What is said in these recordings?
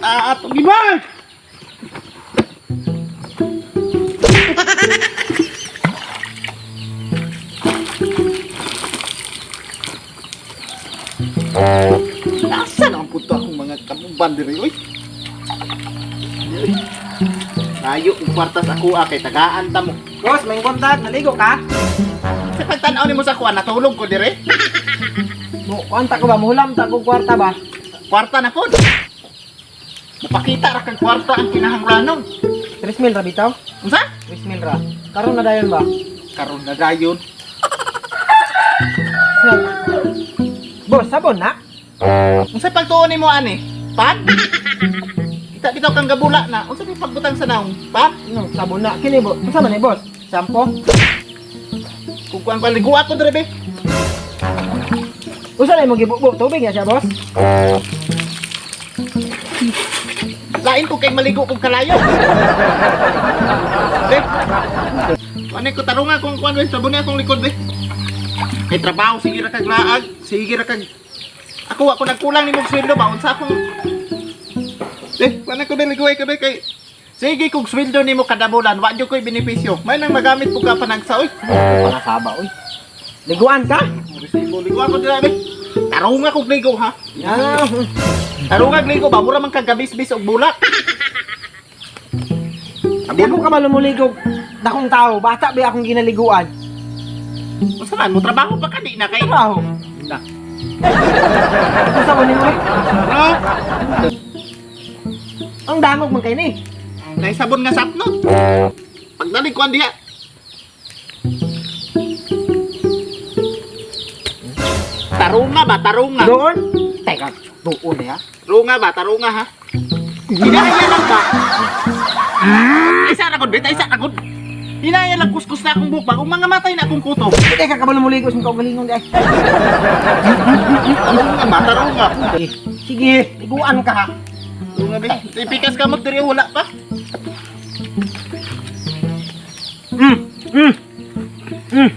Ato giba. Nasa na ang punto akong mga kabuban diri oy. Layo og kwarta sa kuha kay tagaan ta mo. Boss, may kontak, naligo ka? Sa pagtan-aw nimo sa kuha natulog ko dire. Mo, kwanta ko ba? Muhulam ta kog kwarta ba? Kwarta na pod. Mapakita ra kang kwarta ang kinahanglanon. 3 mil ra bitaw? Unsa? 3 mil ra. Karon na dayon ba? Karon na dayon. Boss, sabon na. Unsa pagtuon nimo ani? Pan? Kita bitaw kang gabula na. Unsa may pagbutang sa naong? Pan? No, sabon na. Kini bo. Unsa man ni boss? Sampo? Kung kuan pa ligo ako dire be. Unsa na imong gibubo? Tubig na siya, boss? Lain ko kay maligo kog kalayo. Be. Kuan ko tarunga kung kuan be, sabon akong likod be. Kay trabaho sige ra kag laag, sige ra kag ako ako nagkulang nimo og sweldo ba unsa akong. Eh, kuan ko be ligoy ka be kay sige kog sweldo nimo kada bulan, wa jud koy benepisyo. May nang magamit po ka panagsa oy. Pangasaba oy. Liguan ka? Resibo ligo ako dira be. Tarunga kog ligo ha. Ah, Tarunga og ligo ba mura man kag gabisbis og bulak. di ako ka malumuligog. Dakong tao, bata ba akong ginaliguan? Unsa man mo trabaho pa ka di na kay. Trabaho. Na. Unsa man nimo eh? Ha? Ang dangog man kay ni. Nay sabon nga sapno. Pagdalig ko diha. Tarunga ba tarunga? Doon? Teka, doon eh ha. Tarunga ba tarunga ha? Hinaya lang ba? Isa ra gud, beta isa ra gud. Hinaya lang kuskus na akong buhok ba kung mga matay na akong kuto. Hindi ka kabalo muligo sa kaugalingon di ay. Tarunga ba tarunga? Sige, liguan ka ha. Tarunga be. Ipikas kamot diri wala pa. Mm. Mm. Mm.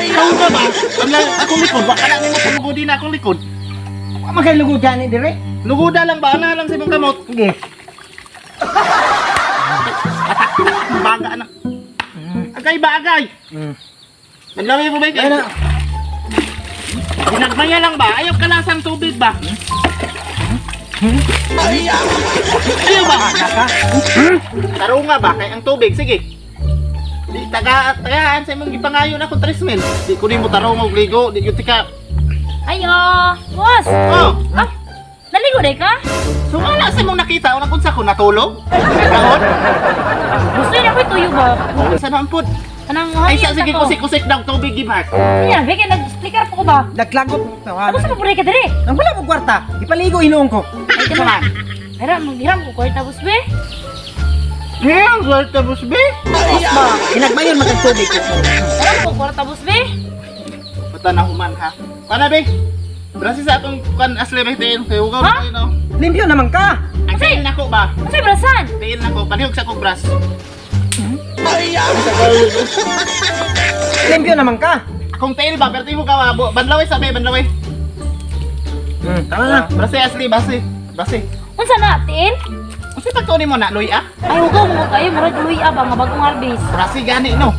Tarunga ba? Ang akong likod, wa ka na nimo kulugod na akong likod. Wa man kay lugod gani dire. Lugoda lang ba? Ana lang sa imong kamot. Sige. Baga na. Agay ba agay? Mm. Manlaway mo ba Ayun na. Ginagmaya lang ba? Ayaw kalasang tubig ba? Ayaw ba? Ka? Tarunga ba? Kay ang tubig, sige. Di taga tagaan sa imong gipangayon ako 3 mil. Di ko nimo tarong og ligo, di gyud tika. Ayo, boss. Oh, Ah, naligo day ka? so wala sa imong nakita unang unsa ko natulog? Kaon? Gusto niya ko'y tuyo ba? Oh, sa nampod. Kanang Ay sa hangin sige ko. kusik-kusik daw tubig gibat. Iya, bigyan nag-speaker po ko ba? Naglagot. Tapos sa paburi ka dire. Nang wala mo kwarta, ipaligo hinuon ko. Ay, Sa man. Hiram, maghiram ko kwarta boss be. Yeah, swerte boss be. Boss ba, ginagmayon man kag tubig. Hiram ko kwarta boss be. Bata na human ha. Kana be. Brasi sa atong kan asli be tiil kay ugaw Ha? na no. Limpyo naman ka. Ang tiil nako ba? Unsay brasan? Tiil nako panihog sa kog bras. Limpyo naman ka. Akong tiil ba pero mo ka ba? Banlaway sa be, banlaway. Tama na. Brasi asli basi. Basi. Unsa na tiil? Unsa pagtuon nimo na loy ah? Ay hugaw mo kayo murag luya ba nga bagong harvest. Brasi gani no.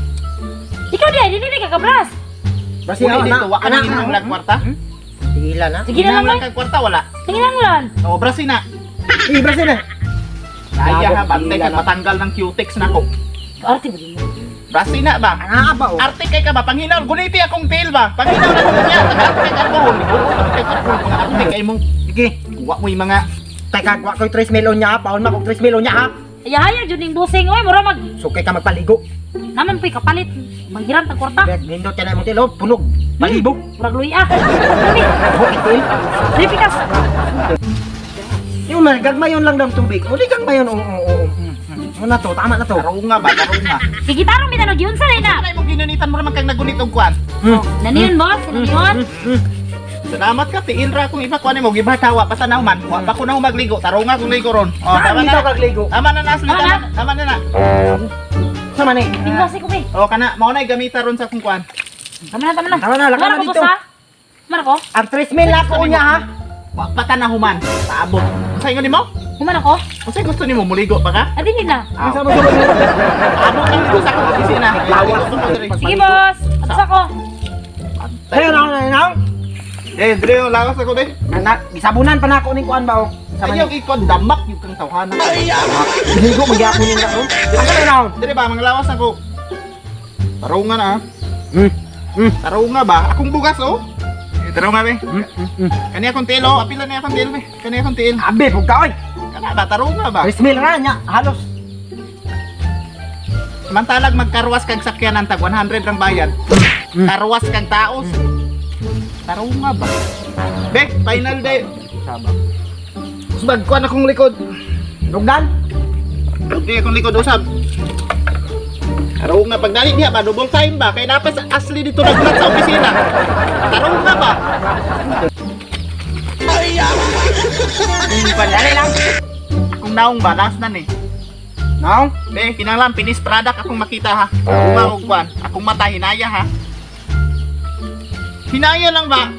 Ikaw di ay dili ka kabras. Basi Uli na. dito wa ka na imong lag kwarta. Tigilan na. Sige na lang Imong oy. lag kag kwarta wala. Sige lang lan. Oh, brasi na. Eh, brasi na. Kaya ha bantay Tigilan kag na. matanggal ng cutex nako. Arte ba mo? Brasi na ba? Ana ba oh? Arte kay ka ba? Panghinaw, guniti akong tail ba? Panghinaw na ko niya. Arte kay alcohol. Arte kay alcohol. Mga arte kay mong Sige. kuha mo yung mga Teka, wa ko'y 3 milyon niya ha. Paon ma kog 3 milyon niya ha. Ayahaya jud ning busing oy mura mag Sukay ka magpaligo. naman po'y kapalit. Manghiram tag kwarta. Bet nindot ka na imong tilo, punog. Palibog. Murag luya. Dili, Buhok itil. dili pikas. Yung man, gagmayon lang daw tubig. O di gagmayon, oo, oo, oo. Ano na to, tama na to. tarunga ba? Tarunga. Sige tarong bitaw giunsa na na. Ano imong ginunitan mo naman kang nagunit og kuan? Mm. Naniyon boss, naniyon. Salamat ka, tiil ra akong iba kuan nimo gibatawa pa sa nauman. Wa pa ko na magligo. Tarunga kong ligo ron. Oh, tama Saan dito na. kagligo? Tama na na, Ashley. Tama Tama, tama na na. Sama ni. Tingwasi ko be. Oh, kana mao na gamita ron sa akong kuan. Tama na, tama na. Tama na, laka na Mara ko, dito. boss, ha? Mara ko? Ang 3 mil na ako niya ha. Wa pa ta na human. Paabot. Unsa ingon nimo? Human ako? Unsa gusto nimo muligo pa ka? Ah, dili na. Ah, Sa mo. Paabot lang dito sa akong opisina. Lawas. Sige, boss. Atos ako. Ayun ako na naong. Eh, dire yung lawas ako be. Na gisabunan pa nako ning kuan ba oh. Sa Ayaw ikon damak yung kang tawhana. Ligo magyapon ning ako. Asa na naong? Dire ba mga lawas ako. Tarungan ah. Tarunga ba? Akong bugas oh. Eh, tarunga be. Kani akong tiil oh. Apila ni akong tiil be. Kani akong tiil. Abi pug ka oy. Kana ba tarunga ba? Rismil ra nya halos. Samantalag magkarwas kag sakyanan tag 100 rang bayad. Karwas kag taos. Tarunga ba? Be, final day. Saba. Usbag kuan akong likod. Lugdan. Hindi akong likod usab. Tarunga pagdali niya ba double time ba kay napas asli dito naglat sa opisina. Tarunga ba? Dali lang. Akong naong ba last na ni. Naong. Be, kinahanglan finish product akong makita ha. Tarunga og kuan. Akong mata hinaya ha. Hinaya lang ba?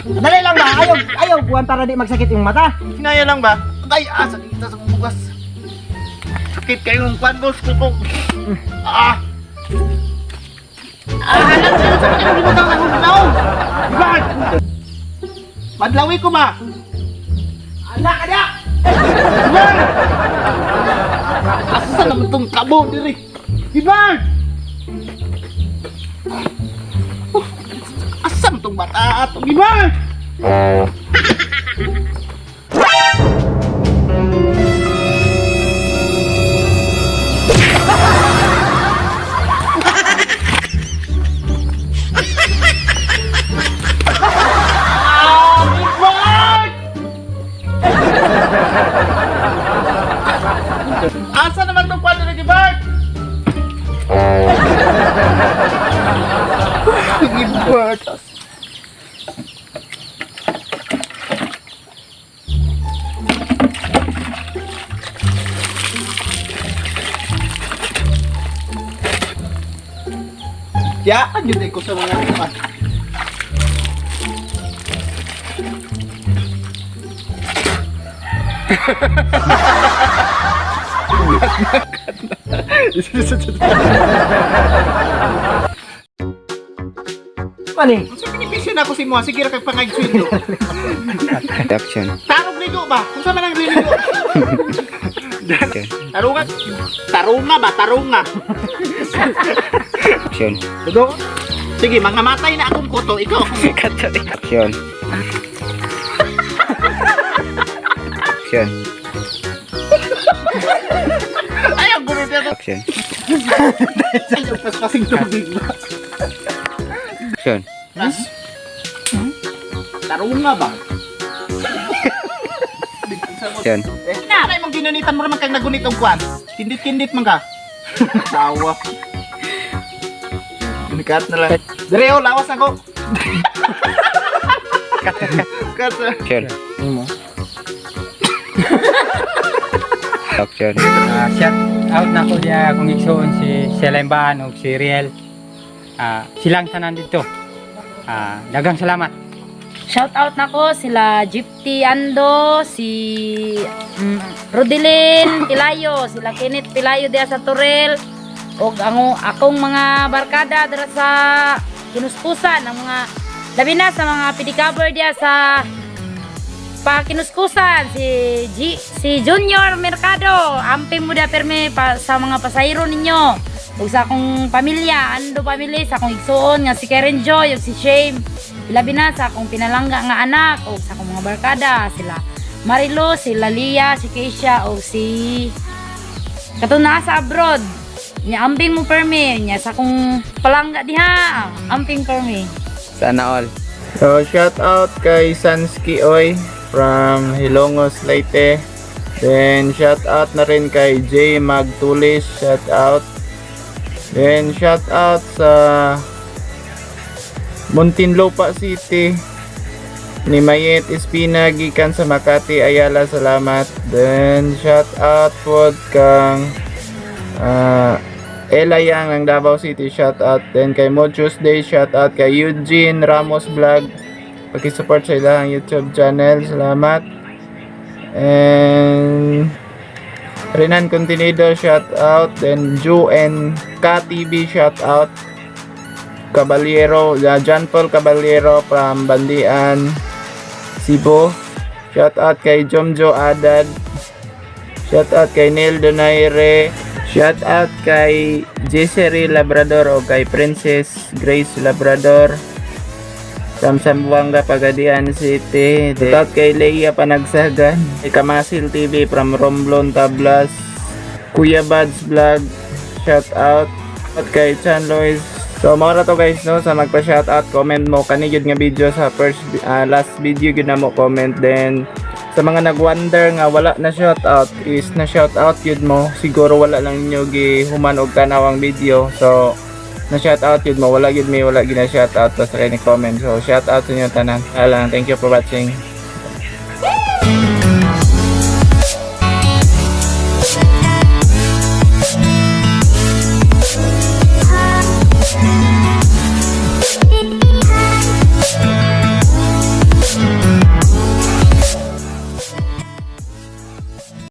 Dali lang ba? Ayaw ayaw kuan para di magsakit yung mata. Hinaya lang ba? Ay, ah, sakit sa akong bugas. Sakit kayo ng kwan, boss. Kuko. Ah! Ah, alam sila sa mga butang ng naong. Bakit? Madlawi ko ba? Ala ka dia. Asa naman tong kabo diri? Iban! Oh, asa man tong bata atong Iban? Ah, Iban! Asa naman tong kwan ni Bart? Bart. Ya, yun ko sa mga kwan. Maning. Unsa benepisyo na ako si Moa? Sige ra kay pangay sweldo. Action. Tarong ligo ba? Unsa man ang ligo? Action. Tarunga. Tarunga ba? Tarunga. Action. Dugo. Sige, mga matay na akong koto. Ikaw akong Action. Action. Ay, ang gulo niya. Action. Ay, ang paspasing tubig ba? Action. Nas. Tarunga ba? Action. Eh, na. Ay, mong ginunitan mo naman kang nagunit og kwan. Kindit-kindit man ka. Tawa. Unikat na lang. Dire, oh, lawas ako. Cut. Action. Nimo. Action. Ah, shout out na ko niya akong igsoon si Selembaan ug si Riel. Ah, silang tanan dito. Ah, daghang salamat. Shout out nako sila Gypty Ando, si Rodelin Pilayo, sila Kenneth Pilayo diya sa Torel, ug ang akong mga barkada dira sa Kinuskusan, ang mga labi na sa mga pedicabber diya sa pakinuskusan si G, si Junior Mercado, amping mo da perme pa, sa mga pasahero ninyo ug sa akong pamilya, Ando family, sa akong igsuon nga si Karen Joy ug si Shane, labi na sa akong pinalangga nga anak ug sa akong mga barkada sila Marilo, sila Lia, si Keisha ug si katong naa sa abroad nya amping mo perme nya sa akong palangga diha amping perme. Sana all. So, shout out kay Sansky Oy from Hilongos, Leyte. Then, shout out na rin kay Jay Magtulis. Shout out. Then, shout out sa Muntinlupa City ni Mayet Espina gikan sa Makati Ayala, salamat. Then shout out po kang Ella Yang ng Davao City, shout out. Then kay Mo Tuesday, shout out kay Eugene Ramos Vlog. Paki-support sa ilang YouTube channel. Salamat. And Renan Contenido, shout out. Then Ju and Ka TV, shout out. Caballero, John Paul Caballero from Bandian, Cebu. Shout out kay Jomjo Adad. Shout out kay Neil Donaire. Shout out kay Jessery Labrador o kay Princess Grace Labrador from Zamboanga, Pagadian City. Shout out kay Leia Panagsagan. Kay Kamasil TV from Romblon, Tablas. Kuya Buds Vlog. Shout out. At kay Chan Lois. So mao ra to, guys, no, sa magpa-shout out, comment mo kani gyud nga video sa first last video gyud na mo comment. Then sa mga nag-wonder nga wala na shout out is na shout out gyud mo, siguro wala lang ninyo gihuman og tanawang video. So na shout out yun mo, wala gyud may wala gina shout out basta kay ni comment. So shout out sa inyo tanan. Alang, thank you for watching.